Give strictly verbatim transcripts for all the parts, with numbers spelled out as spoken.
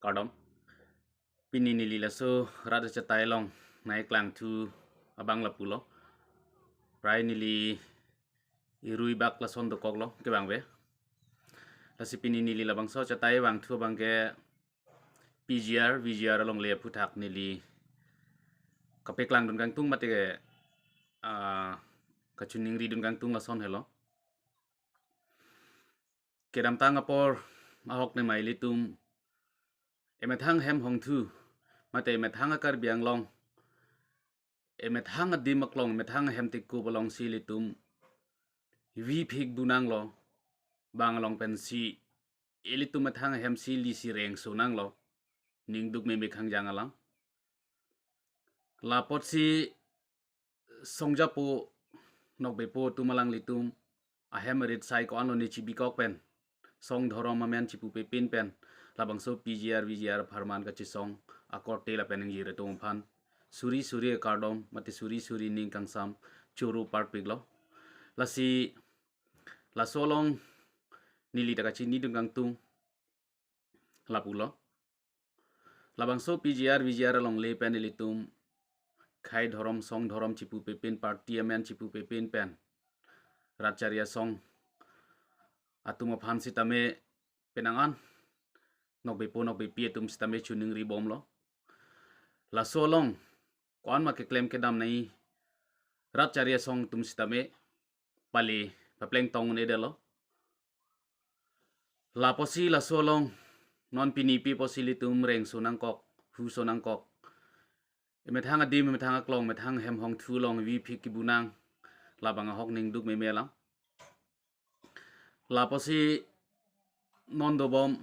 Kardom. Pini neli laso rat achetai along nangkeklangthu abang lapulo. Prai neli irui bak lason dokoklo kevangve. Lasi pini neli labangso achetai vangthu abangke P G R, V G R alongle aphuthak neli kapeklangdun kangtung mate, ah, kachiningridun kangtung lason helo. Kedamtang apor ahok nema ilitum emethang ahem hongthu mate emethang a-Karbi Anglong, emethang adim aklong, emethang ahem tekup alongsi ilitum vi phik bunanglo, bang along pensi ilitum methang ahemsi lisi rengso nanglo, ningduk meme khangjang alam. Lapotsi songjapo nokbepo atum alanglitum ahem arit sai ko-anlo ne chibikok pen, song dhorom amen chipupepin pen, labangso P G R, V G R apharman kachesong akorte lapen ingjir atum aphan suri suri akardom mate suri suri ning kangsam choro parpiklo. Lasi laso along neli ta kachinidun kangtung lapulo. Labangso P G R, V G R alongle pen ilitum khei dhorom, song dhorom chipupepin, party amen chipupepin pen rat chari asong atum aphan sitame penang an nokbepo nokbepi atum sitame chiningribomlo. Laso along ko-an ma keklem kedam nangji rat chari asong atum sitame pali papleng tong un-edetlo. Lapotsi laso along non pini pi apotsi ilitum rengso nangkok, huso nangkok, emethang adim, emethang aklong, emethang ahem hongthu along vi phik kibunang, labang ahok ningduk meme alam. Lapotsi non dobom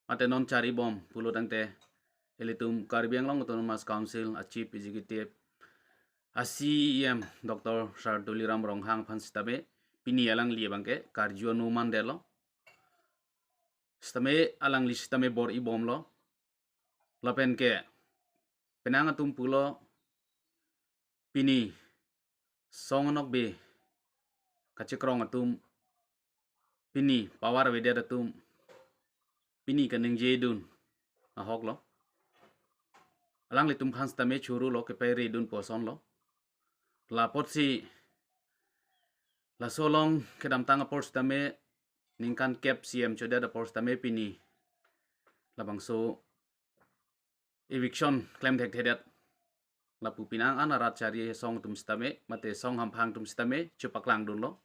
mate non charibom pulo tangte ilitum Karbi Anglong Autonomous Council a-Chief Executive, a-C E M Doctor Sir Tuliram Ronghang aphan sitame pini alangli abangke karju anuman detlo. Sitame alangli sitame bor-ibomlo. Lapen ke penang atum pulo, pini song anokbe kachekrong atum, pini power avedet atum, pini kaningjedun ahoklo. Alanglitum aphan sitame chorolo, kepairedun pu asonlo. Lapotsi laso along kedamtang apor sitame ningkan kep C M chodet apor sitame pini labangso eviction klem thekthedet. Lapu penang an arat chari asong atum sitame mate song hamphang atum sitame chepaklangdunlo.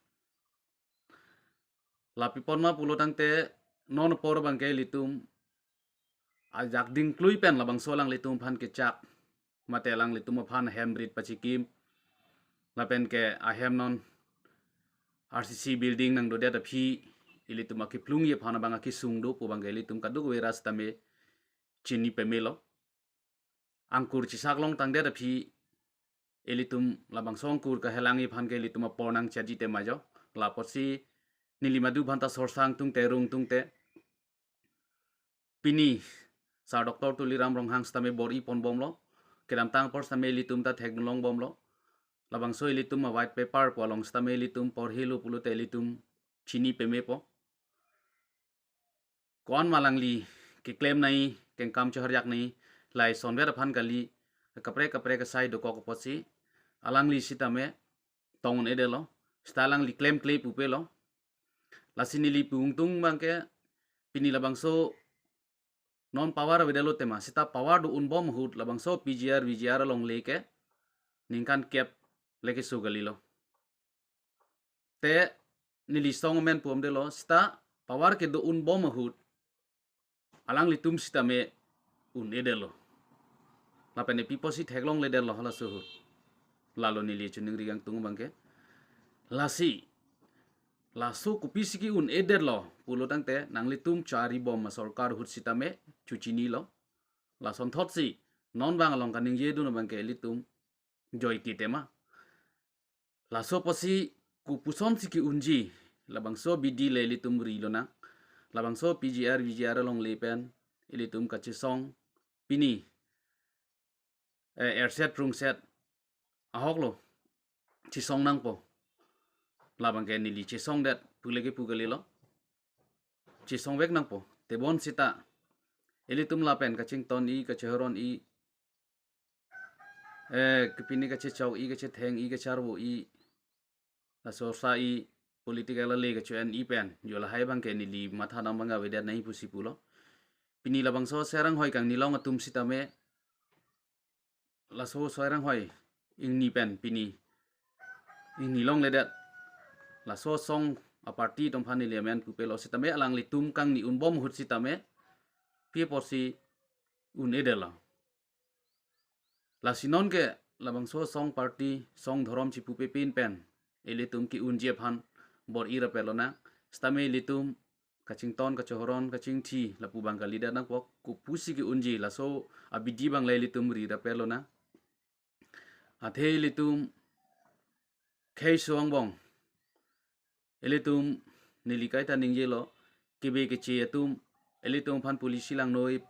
Lapi pon ma pulo tangte non apor abangke ilitum ajak dingklui pen labangso alanglitum aphan kechak mate alanglitum aphan ahem rit pachikim lapen ke ahem non R C C building nangdodet aphi ilitum akiplungji aphan abang akesung do pu abangke ilitum kadokave rat sitame chini pemelo. Angkur chesak long tangdet aphi ilitum labangso angkur kahelangji aphan ke ilitum apor nangchotji tema jo. Lapotsi neli madu aphanta sorsang tungte rung tungte pini Sir Doctor Tuliram Ronghang sitame bor-iponbomlo. Kedamtang apor sitame ilitum ta thekdunlongbomlo. Labangso ilitum a-white paper pu along sitame ilitum porhilo pulote ilitum chini pemepo. Ko-an ma alangli keklem nangji, kengkam choharjak nangji, lason ver aphan kali, kaprek kaprek asai dokok apotsi alangli sitame tong un-edetlo. Sita alangli klemkle pupelo. Lasi neli pu ingtung abangke pini labangso non power avedetlo tema, sita power do-unbom ahut labangso P G R V G R alongle ke ningkan kep le keso kalilo. Te neli song amen pumdetlo, sita power kedo-unbom ahut alanglitum sitame un-edetlo. Lapen ne pi apotsi theklongledetlo halaso ahut, lalo neli chiningri kangtung abangke. Lasi laso kopisi ke-un-edetlo pulo tangte nanglitum charibom asorkar ahut sitame chechinilo. Lasonthotsi non bang along kaningjedun abangke ilitum joike tema. Laso apotsi kopusonsi ke-unji, labangso abidi le ilitum rilonang. Labangso P G R V G R alongle pen ilitum kachesong pini, eh, erset rungset ahoklo chesong nangpo. Labangke neli chesongdet pule ke pu kalilo, chesongvek nangpo. Tebon sita Ilitum lapen kachington-i, kachehoron-i, eh, kepini kachechok-i, kachetheng-i, kacharvo-i, laso sa-i, political ale kacho-en-i pen, jo lahai abangke neli mathadam abang avedet nangji pusi pulo. Pini labangso Sairanghoi kangnilong atum sitame, laso Sairanghoi ingni pen pini ingnilongledet. Laso asong a-party atum aphan neli amen pupelo sitame, alanglitum kangni unbom ahut sitame, pi apotsi un-edetlo. Lasi nonke labangso asong, party, song, dhorom chipupe pin pen ilitum ke-unji aphan bor-i rapet lonang. Sitame ilitum kachington, kachehoron, kachingthi lapu abang kalidet nangpo, kopusi ke-unji, laso abidi abang le ilitum ri rapet lonang. Athe ilitum khei so angbong, ilitum, neli kaita ningjelo, kebe keche atum, ilitum aphan policy langnoi,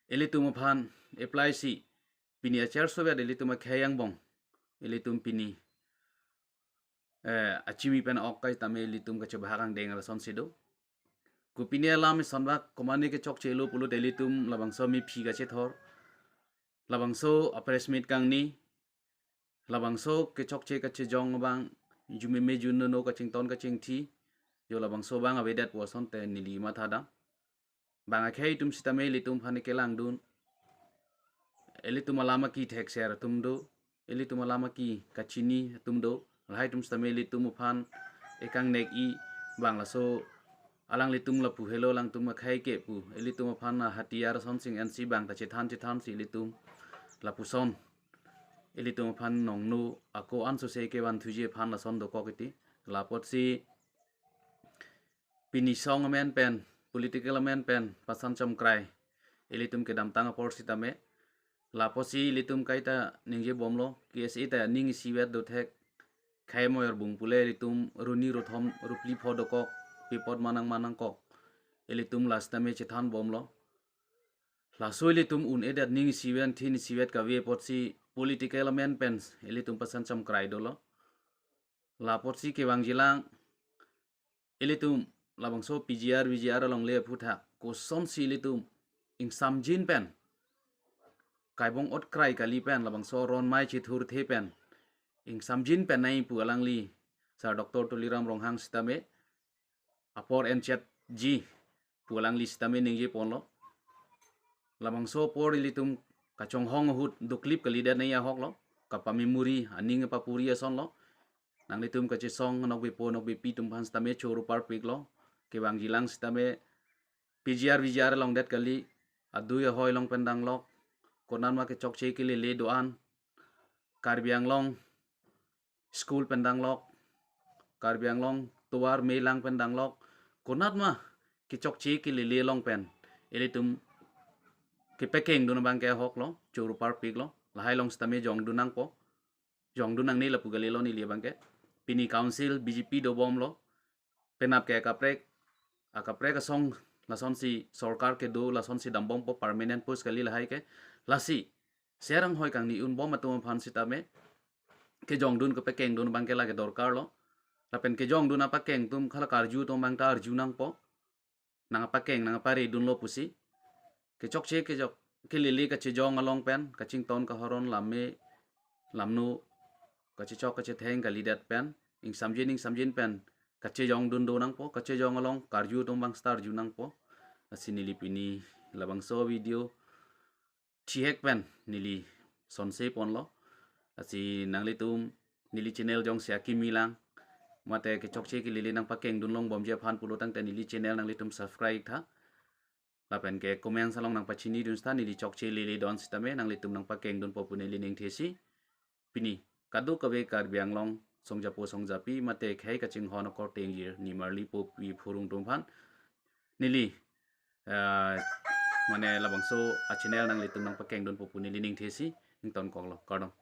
ilitum aphan apply si, pini achar soviet ilitum akhei angbong, ilitum pini, eh, achimi pen ok kaitame ilitum kachebahak angdeng alasonsi do. Kopine alam isonbak komane kechokchelo pulote ilitum labangso mephi kachethor, labangso a-press meet kangni, labangso kechokche kachejong abang, jumeme junnono, kachington kachingthi, jo labangso abang avedet pu asonte neli mathadam. Bang akhei atum sitame ilitum aphan kelangdun, ilitum alam aki thekser atum do, ilitum alam aki kachini atum do, lahai atum sitame ilitum aphan ekangnek-i, bang laso alanglitum lapu helo, alangtum akhei ke pu, ilitum aphan a-hatiyar asonsi ensi bang ta chethan chethansi ilitum lapuson ilitum aphan nongno ako ansose kevan thuji aphan lason dokok iti. La apotsi pini song amen pen, political amen pen pasan chomkrai ilitum kedamtang apor sitame, la apotsi ilitum kaita ningjebomlo, K S A ta ning isivet dothek, khei moyor bung pule ilitum runi rothom rupli pho dokok, pi apot ma nangma nangkok, ilitum la sitame chethanbomlo. Laso ilitum un-edet ning isivet, thin isivet kave apotsi political amen pen ilitum pasan chomkrai dolo. La apotsi kevangjilang, ilitum labangso P G R, V G R alongle aphuthak kosonsi ilitum ingsamjin pen, kaibong otkrai kali pen, labangso aron amei chethurthe pen ingsamjin pen nangji pu alangli Sir Doctor Tuliram Ronghang sitame apor enchetji pu alangli sitame ningjeponlo. Labangso apor ilitum kachonghong ahut doklip kalidet nangji ahoklo, kapamemuri, aning papuri asonlo. Nanglitum kachesong nokbepo nokbepi atum aphan sitame choro parpiklo. Kevangjilang sitame P G R V G R longdet kali, adui ahoi along pen danglok, konatma kechokche kelele do-an, Karbi Anglong school pen danglok, Karbi Anglong tovar melang pen danglok, konatma kechokche kelele along pen ilitum kepakengdun abangke ahoklo, choro parpiklo, lahai along sitame jongdun nangpo, jongdun nangne lapu kalilo neli abangke. Pini council B J P dobomlo, penap ke akaprek, akaprek asong lasonsi sorkar kedo, lasonsi dambompo, permanent post kali lahai ke. Lasi Sairanghoi kangni unbom atum aphan sitame kejongdun kepakengdun abangke lake dorkarlo. Lapen kejongdun apakeng atum hala karju atum abang ta arju nangpo. Nangpakeng, nangparedunlo pusi. Kechokche kechok kelele kachejong along pen, kachington kahoron, lamme lamno, kachechok kachetheng kalidet pen, ingsamjin ingsamjin pen kachejongdun do nangpo, kachejong along karju atum abang sita arju nangpo. Lasi neli pini labangso video thihek pen neli sonse ponlo. Lasi nanglitum neli channel jongsi akimi lang, mate kechokche kelele nangpakengdun longbomji aphan pulo tangte neli channel nanglitum subscribe tha. Lapen ke comments along nangpachinidun sita, neli chokche lele do-an sitame nanglitum nangpakengdunpo pu neli ningthesi. Pini kadokave Karbi Anglong songjapo songjapi mate khei kachinghon akorte ingjir nimarlipo pi phurung atum aphan neli, eh, mane labangso a-channel nanglitum nangpakengdunpo pu neli ningthesi ingtonkoklo, kardom.